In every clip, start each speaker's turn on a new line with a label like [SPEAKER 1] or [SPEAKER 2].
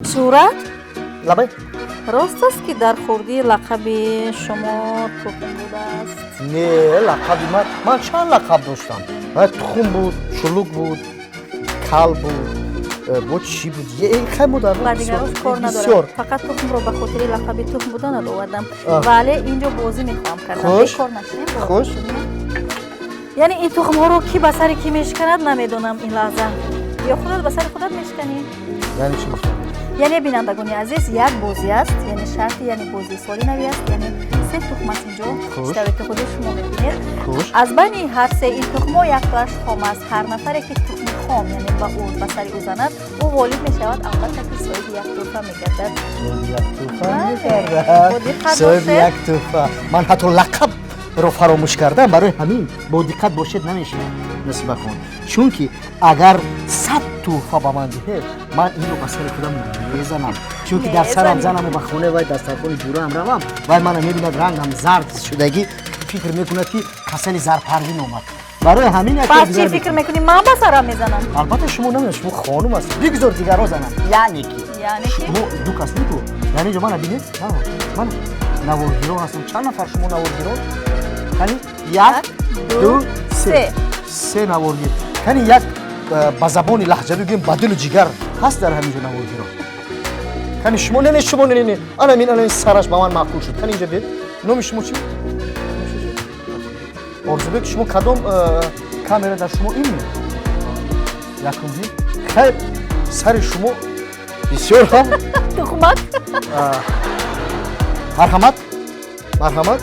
[SPEAKER 1] Сурат?
[SPEAKER 2] Лабай.
[SPEAKER 1] Рост аст, ки дар хурдӣ лақаби шумо Тухм будааст?
[SPEAKER 2] Не, лақаби ман, ман чанд лақаб доштам. Тухм буд, чулук буд, кал буд, бо чӣ буд, хай модар.
[SPEAKER 1] Ба дигарош кор надорам, фақат тухмро ба хотири лақаби тухм буданат овардам. Вале инҷо бозӣ мехоҳам кардам, бекор нашинем.
[SPEAKER 2] Хуш.
[SPEAKER 1] Яъне ин тухмҳоро кӣ ба сари кӣ мешиканад, намедонам ин лаҳза. Ё худат ба сари худат мешиканӣ?
[SPEAKER 2] Яъне чӣ гуфтам?
[SPEAKER 1] Яъне, бинандагони азиз, як бозӣ аст, яъне шарти, яъне бозии соли нави аст, яъне се тухм аст инҷо, чӣ ки худи шумо мебинед. Аз байни ҳар се ин тухмҳо яктоаш хом аст. Ҳар нафаре ки тухми хом, яъне ба ӯ, ба сари ӯ занад, ӯ ғолиб мешавад, албатта, ки соҳиби як тӯҳфа мегардад.
[SPEAKER 2] Соҳиби як тӯҳфа. Ман ҳатто лақабро фаромӯш кардам, барои ҳамин бо диққат бошед, намешавад, Насибахон, чунки агар 100 тӯҳфа ба ман диҳед, ман инро ба сари худам мезанам, чунки дар сарам занаму ба хонаи вай, дастархони ҷураам равам, вай мана мебинад, рангам зард шудагӣ, фикр мекунад, ки касали зарпарвин омад. Барои ҳамин.
[SPEAKER 1] Пас чӣ фикр мекунӣ, ман ба сарам мезанам?
[SPEAKER 2] Албатта, шумо намедонед, шумо хонум ҳастед, бигзор дигарро занам. Яъне ки мо ду кас неку, дар инҷо мана бинед, ман наворгирон ҳастам. Чанд нафар шумо наворгирон? Кани, як, ду, се, се наворгир. Кани, як ба забони лаҳҷавӣ гӯем, ба дилу ҷигар ҳаст дар ҳамин ҷо наворгирон? Кани шумо, не, не, шумо, не, не, анамин, анамин сараш ба ман маъқул шуд. Кани, инҷа биед. Номи шумо чӣ? Орзубек. Шумо кадом камера дар шумо? Ин якумги. Хайр, сари шумо бисёр ҳам
[SPEAKER 1] тухмак.
[SPEAKER 2] Марҳамат, марҳамат,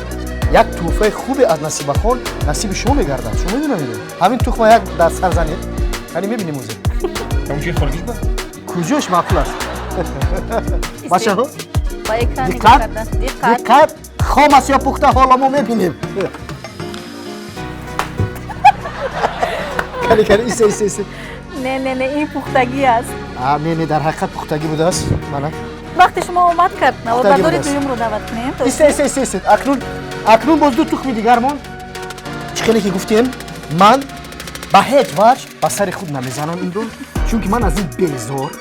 [SPEAKER 2] як тӯҳфаи хубе аз Насибахон насиби шумо мегардад. Шумо медонед, ҳамин тухма як дар сар занед, кани, мебинем ӯзе. Куҷош маъқул аст, бачаҳо? Диққат, диққат! Хом аст ё пухта, ҳоло мо мебинем. Кани, кани, исе, исе, исе.
[SPEAKER 1] Не, не, не, ин пухтагӣ аст.
[SPEAKER 2] Не, не, дар ҳақиқат пухтагӣ будааст, мана.
[SPEAKER 1] Вақте шумо омад кард, наворбардори дуюмро даъват кунем.
[SPEAKER 2] Исе, исе, исе, исе. Акнун, акнун боз ду тухми дигар монд. Чӣ хеле ки гуфтем, ман ба ҳеҷ ваҷ ба сари худ намезанам инро, чунки ман аз ин безор.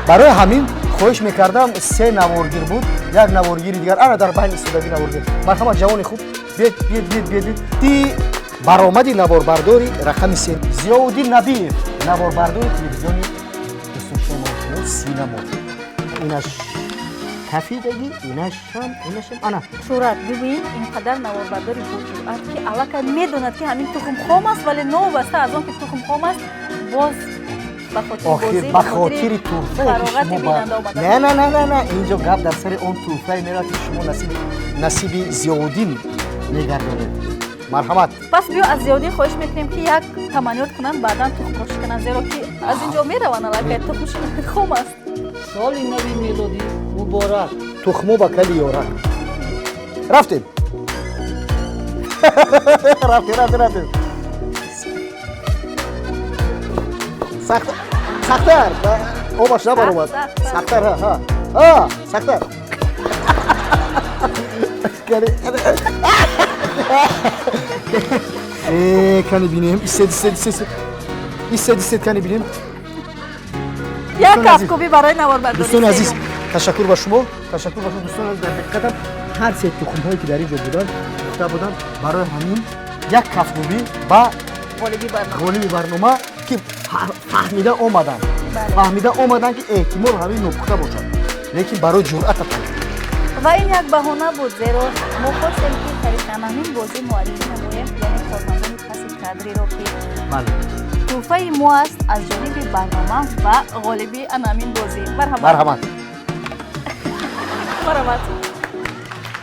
[SPEAKER 2] Барои ҳамин хоҳиш мекардам, се наворгир буд, як наворгири дигар ана дар байни истодаги наворгир. Марҳамат, ҷавони хуб, биед, биед, биед, биед. Ди баромади наворбардори рақами се, Зиёуддин Набиев, наворбардори телевизиони дӯстдоштаи мо Синамо. Инаш кафидагӣ, инашам, инашам, ана.
[SPEAKER 1] Сурат, бибин, ин қадар наворбардори боҷуръат, ки аллакай медонад, ки ҳамин тухм хом аст, вале новобаста аз он ки тухм хом аст, боз
[SPEAKER 2] охир ба хотири тӯҳфае ки шумо. Не, не, не, не, не, инҷо гап дар сари он тӯҳфае меравад, ки шумо насиби Зиёуддин мегардонед. Марҳамат.
[SPEAKER 1] Пас биё, аз Зиёуддин хоҳиш мекунем, ки як таманниёт кунанд, баъдан тухмро шикананд, зеро ки аз ин ҷо мераванд, аллакай тухм хом аст.
[SPEAKER 3] Соли нави мелодӣ муборак!
[SPEAKER 2] Тухмо ба кали ёрак. Рафтем, рафтем, рафтем, рафтем. Сахтар, обаш набаромад, сахтар. Ҳа, сахтар. Кани, бинем. Истед, истед, истед, истед, истед, кани, бинем.
[SPEAKER 1] Як кафкӯбӣ барои наворбардорӣ.
[SPEAKER 2] Дӯстони азиз, ташаккур ба шумо, ташаккур ба шумо. Дӯстони азиз, дар ҳақиқатам ҳар се тухмҳое ки дар ин ҷо буданд, пухта буданд. Барои ҳамин як кафкӯбӣ ба ғолиби барнома, ки фаҳмида омаданд, фаҳмида омаданд, ки эҳтимол ҳамин нопухта бошад, лекин барои ҷуръататон.
[SPEAKER 1] Ва ин як баҳона буд, зеро мо хостем, ки тариқи ҳамин бозӣ муаррифӣ намоем, яъне кормандони паси кадриро, ки тӯҳфаи мо аст аз ҷониби барнома ва ғолиби анамин бозӣ. Марҳамат.
[SPEAKER 2] Марҳамат.
[SPEAKER 1] Марҳамат.